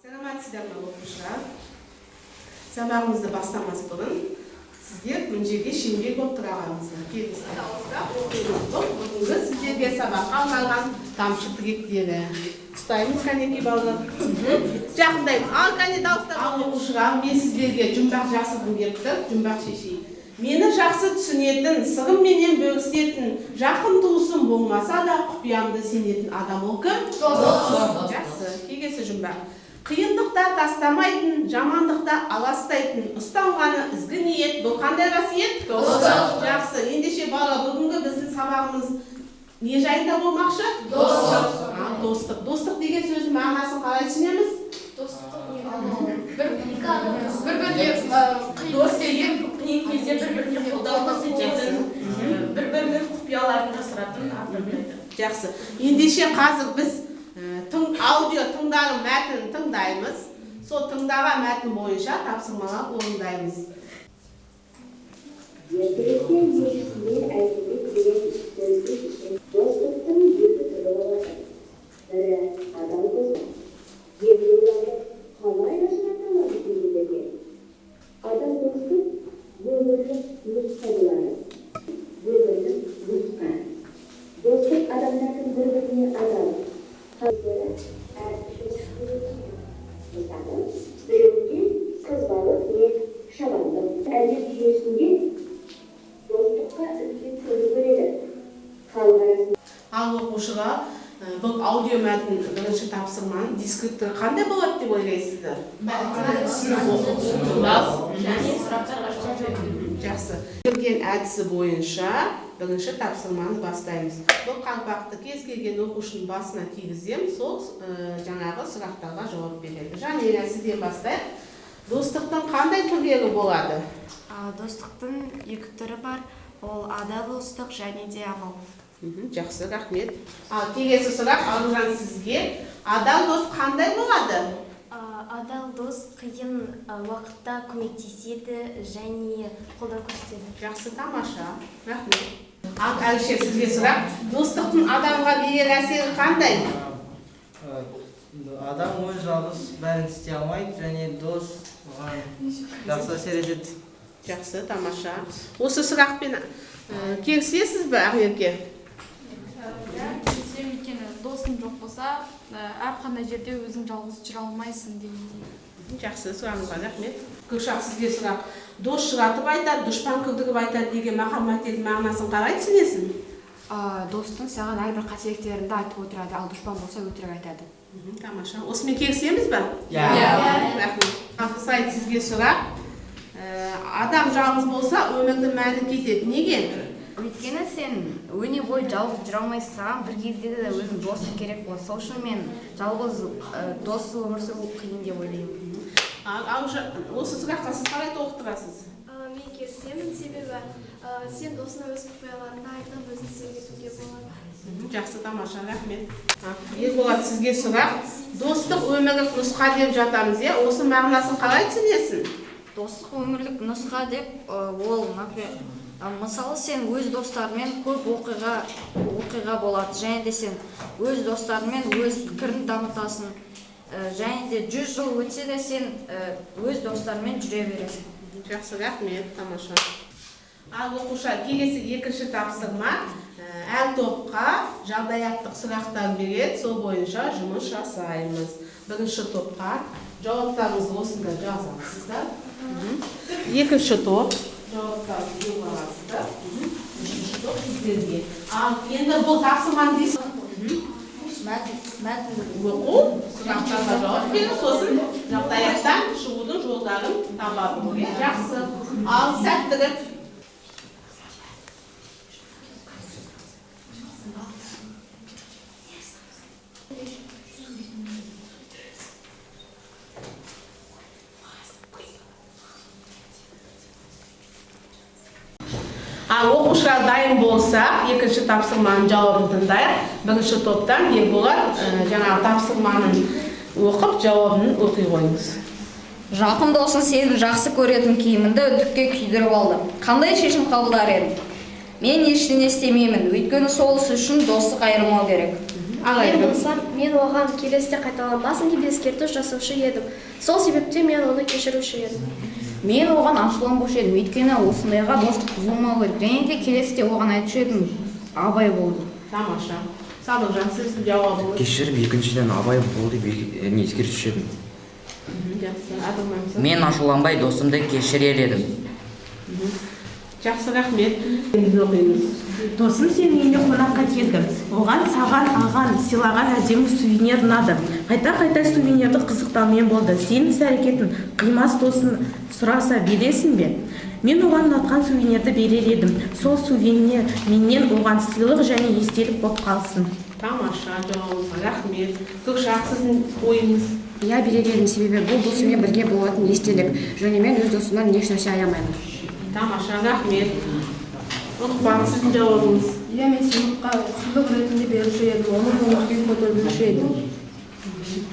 Саламатсыздар ма, оқушылар? Сабағымызды бастамас бұрын сіздер мына жерге шеңбер болып тұра қалыңыздар. Келіңіздер. Дауыстап оқимыз. Бұл бүгінгі сіздерге сабаққа арналған тамшы тіректері. Ұстаймыз, кәнекей, балалар. Жақындаймыз. Ал, кәне, дауыстап. Ал, оқушылар, мен сіздерге жұмбақ жасырғым келіп тұр. Жұмбақ шешейін. Мені жақсы түсінетін, сырымменен бөлісетін, жақын туысым болмаса да құпиямды сенетін адам ол кім? Дос. Жақсы. Келесі жұмбақ. Қиындықта тастамайтын, жамандықта аластайтын, ұстанғаны ізгі ниет, бұл қандай қасиет? Достық. Жақсы. Ендеше, бала, бүгінгі біздің сабағымыз не жайында болмақшы? Достық. Достық. Достық деген сөздің мағынасын қалай түсінеміз? Бір біріне қиын Дос деген қиын кезде бір біріне қолдау көрсететін, бір бірінің құпияларын жасыратын адамдарды. Жақсы. Ендеше, қазір біз аудио тыңдаған мәтінін тыңдаймыз. Сол тыңдаған мәтін бойынша тапсырмалар орындаймыз. Ертеректе елшісімен Әйтібек деген сөзге шешен. Достықтың екі түрі болады. Бірі адал достық. Енді оларды қалай ажырата аламыз дегендерге. Адал достық өмірлік нұсқа болады. Өмірлік нұсқа. Достық адамдардың бір-біріне адал. Өздері әр жұмыс. Мысалы, біреуінде қызбалық не шабандық. Әдеп жүйесінде достыққа үлкен көңіл бөледі. Халық арасында Ал, оқушылар, бұл аудио мәтін бірінші тапсырманың дескрипторы қандай болады деп ойлайсыздар? Түсініп оқу, тыңдау және сұрақтарға жауап беру. Жақсы. Берген әдісі бойынша бірінші тапсырманы бастаймыз. Бұл қалпақты кез келген оқушының басына кигіземін, сол жаңағы сұрақтарға жауап береді. Жанеля, сізден бастайық. Достықтың қандай түрлері болады? Достықтың екі түрі бар. Ол адал достық және де амал. Жақсы, рахмет. Ал келесі сұрақ, Аружан, сізге. Адал дос қандай болады? Адал дос қиын уақытта көмектеседі және қолдау көрсетеді. Жақсы, тамаша. Рахмет. Ал, Әлішер, сізге сұрақ. Достықтың адамға берер әсері қандай? Адам өз жалғыз бәрін істей алмайды және дос оған жақсы әсер етеді. Жақсы, тамаша. Осы сұрақпен келісесіз бе, Ақерке? Иә, келісемін, өйткені досың жоқ болса, әрқандай жерде өзің жалғыз жүре алмайсың дегендей. Жақсы, сұрағыңызға рахмет. Гүлшах, сізге сұрақ. Дос шыратып айтады, дұшпан күлдіріп айтады деген мақал мәтелдің мағынасын қалай түсінесің? Достың саған әрбір қателіктеріңді айтып отырады, ал дұшпан болса, өтірік айтады. Тамаша. Осымен келісеміз бе? Иә. Рахмет. Ақсайт, сізге сұрақ. Адам жалғыз болса, өмірдің мәні кетеді. Неге? Өйткені сен өне бойы жалғыз жүре алмайсың, саған бір кезде де өзің досың керек болады. Сол үшін мен жалғыз дос өмір сүру қиын деп ойлаймын. Ал, осы сұраққа сіз қалай толықтырасыз? Мен келісемін, себебі сен досыңа өз құпияларыңды айтып, өзін сергітуге болады. Жақсы, тамаша, рахмет. Ерболат, сізге сұрақ. Достық өмірлік нұсқа деп жатамыз, иә? Осы мағынасын қалай түсінесің? Достық өмірлік нұсқа деп ол, например, мысалы, сен өз достарыңмен көп оқиға болады және де сен өз достарыңмен өз пікірін дамытасың, және де 100 жыл өтсе де, сен өз достарыңмен жүре бересің. Жақсы, рахмет, тамаша. Ал, оқушылар, келесі екінші тапсырма. Әр топқа жағдаяттық сұрақтар береді, сол бойынша жұмыс жасаймыз. Бірінші топқа жауаптарыңызды осында жазасыздар. Екінші топ жауаптарыңызды аласыздар. Үшінші топ сіздерге. Ал енді бұл тапсырманы дейсіз. Мәтінді Оқу, сұрақтарға жауап беру, сосын жағдаяттан шығудың жолдарын таба білу. Жақсы. Ал, сәттілік. Ал, оқушылар, дайын болса, екінші тапсырманың жауабын тыңдайық. Бірінші топтан Ерболат, жаңағы тапсырманың оқып, жауабын оқи қойыңыз. Жақын досың сенің жақсы көретін киіміңді үтікке күйдіріп алды. Қандай шешім қабылдар едің? Мен ештеңе істемеймін, өйткені сол іс үшін достық айырмау керек. Мен болсам, мен оған келесіде қайталанбасын деп ескерту жасаушы едім. Сол себепте мен оны кешіруші едім. Мен оған ашуланбаушы едім, өйткені осындайға достық бұзылмау керек. Және де келесіде оған айтушы едім, абай бол деп. Тамаша. Садықжан, сіздің жауабыңыз? Кешіріп, екіншіден абай бол деп не ескертуші едім. Жақсы. Әділман. Мен ашуланбай досымды кешірер едім. Жақсы, рахмет. Біз оқимыз. Досым сенің үйіне қонаққа келді. Оған саған ағаң сыйлаған әдемі сувенир ұнады. Қайта-қайта сувенирді қызықтаумен болды. Сенің іс-әрекетің қимас досын сұраса бересің бе? Мен оған ұнатқан сувенирді берер едім. Сол сувенир менен оған сыйлық және естелік болып қалсын. Тамаша, жауабыңызға рахмет. Көкшақ, сіздің ойыңыз? Иә, берер едім, себебі бұл досыммен бірге болатын естелік. Және мен өз досымнан еш нәрсе аямаймын. Тамаша, рахмет. Ұлықпан, сіздің жауабыңыз? Иә, мен сыйлық ретінде беруші едім, оның көңіл күйін көтеруші едім.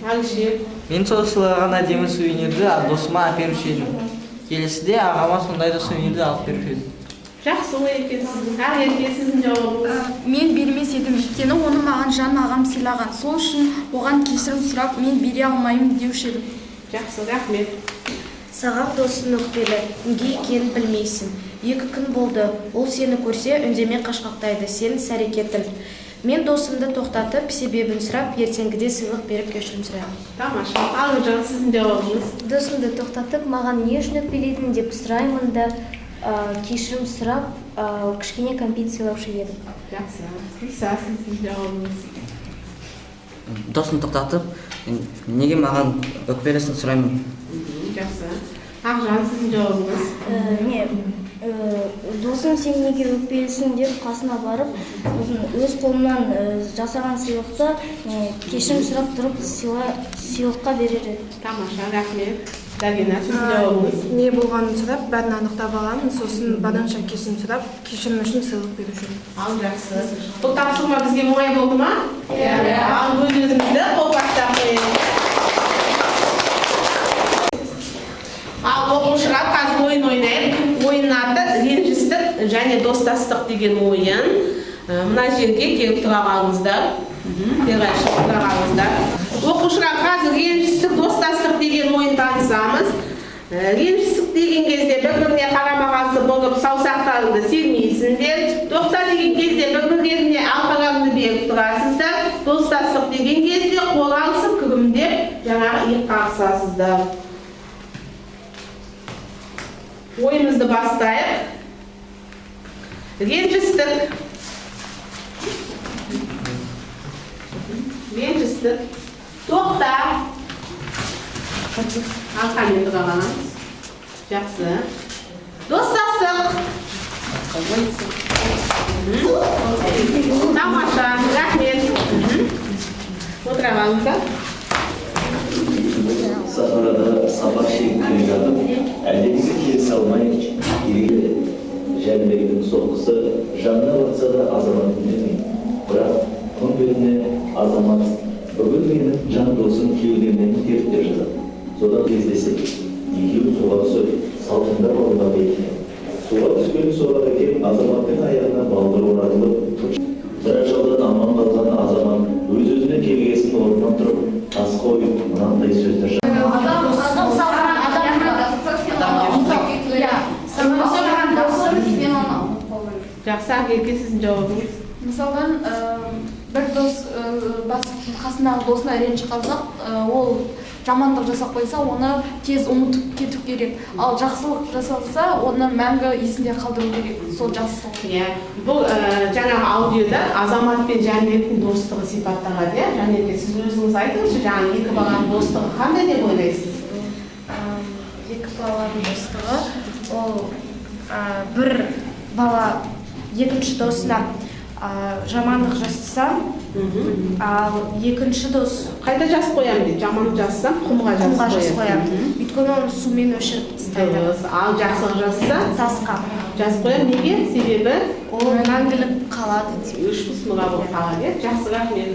Әлішер. Мен сол сыйлаған әдемі сувенирді досыма әперуші едім. Келесіде ағама сондай да сувенирді алып беруші едім. Жақсы ой екен сіздің. Ақерке, сіздің жауабыңыз? Мен бермес едім, өйткені оны маған жан ағам сыйлаған. Сол үшін оған кешірім сұрап, мен бере алмаймын деуші едім. Жақсы, рахмет. Саған досың өкпелі, неге екенін білмейсің. 2 күн болды, ол сені көрсе үндемей қашқақтайды, сенің іс-әрекетің. Мен досымды тоқтатып, себебін сұрап, ертеңгіде сыйлық беріп кешірім сұраймын. Тамаша. Аружан, сіздің жауабыңыз? Досымды тоқтатып, маған не үшін өкпеледің деп сұраймын да, кешірім сұрап, кішкене кәмпит сыйлаушы едім. Жақсы. Иса, сіздің жауабыңыз? Досымды тоқтатып, неге маған өкпелесін сұраймын. Жақсы. Ақжан, сіздің жауабыңыз? Не, досым сен неге өкпелісің деп қасына барып, өз қолымнан жасаған сыйлықты кешірім сұрап тұрып сыйлыққа берер едім. Тамаша, рахмет. Дарина, сіздің жауабыңыз? Не болғанын сұрап, бәрін анықтап аламын, сосын барынша кешірім сұрап, кешірім үшін сыйлық беруші едім. Ал жақсы. Бұл тапсырма бізге оңай болды ма? Иә. Ал өз-өзімізді қолпаштап қояйық. Ал оқушылар, қазір ойын ойнайық. Ойынның аты ренжістік және достастық деген ойын. Мына жерге келіп тұра қалыңыздар. Терға шығып тұра қалыңыздар. Оқушылар, қазір ренжістік, достастық деген ойын танысамыз. Ренжістік деген кезде бір-біріне қарама-қарсы болып саусақтарыңды сермейсіңдер. Тоқта деген кезде бір-бірлеріне алқаларыңды беріп тұрасыздар. Достастық деген кезде қол алысып күлімдеп жаңағы иық қағысасыздар. Ойымызды бастайық. Ренжістік. Ренжістік. Тоқта. Арқамен тұра қаламыз. Жақсы. Достастық. Тамаша, рахмет. Отыра қалыңыздар. Сахарада сапар шегіп келе жатып, әлденеге келісе алмай кері Жәнібектің соққысы жанына батса да Азамат үндемейді. Бірақ құм бетіне Азамат бүгін менің жан досым кеудемнен теріп деп жазады. Содан кездесіп, екеуі суға түсіп, салқындап алуға бекінеді. Суға түскен соға екен Азаматтың аяғына балдыр оратылып, бір ажалдан аман қалған Азамат өз-өзіне келгесін орнынан тұрып, тас қойып мынандай сөздер жазды. Жақсы, Ақерке, сіздің жауабыңыз? Мысалдан, бір дос қасындағы досына ренжіп қалсақ, ол жамандық жасап қойса, оны тез ұмытып кету керек. Ал жақсылық жасалса, оны мәңгі есінде қалдыру керек. Сол жақсылық. Иә, бұл жаңағы аудиода Азамат пен Жәнібектің достығы сипатталады, иә? Жәнібек, сіз өзіңіз айтыңызшы, жаңағы екі баланың достығы қандай деп ойлайсыз? Екі баланың достығы, ол бір бала екінші досына жамандық жасаса, ал екінші дос қайда жазып қоямын дейді, жамандық жасасам құмға жазып қоямын. Өйткені оны сумен өшіріп тастайды. Ал жақсылық жасаса тасқа жазып қоямын. Неге? Себебі ол мәңгілік қалады. Өшпіс мұра болып қалады. Жақсы, рахмет.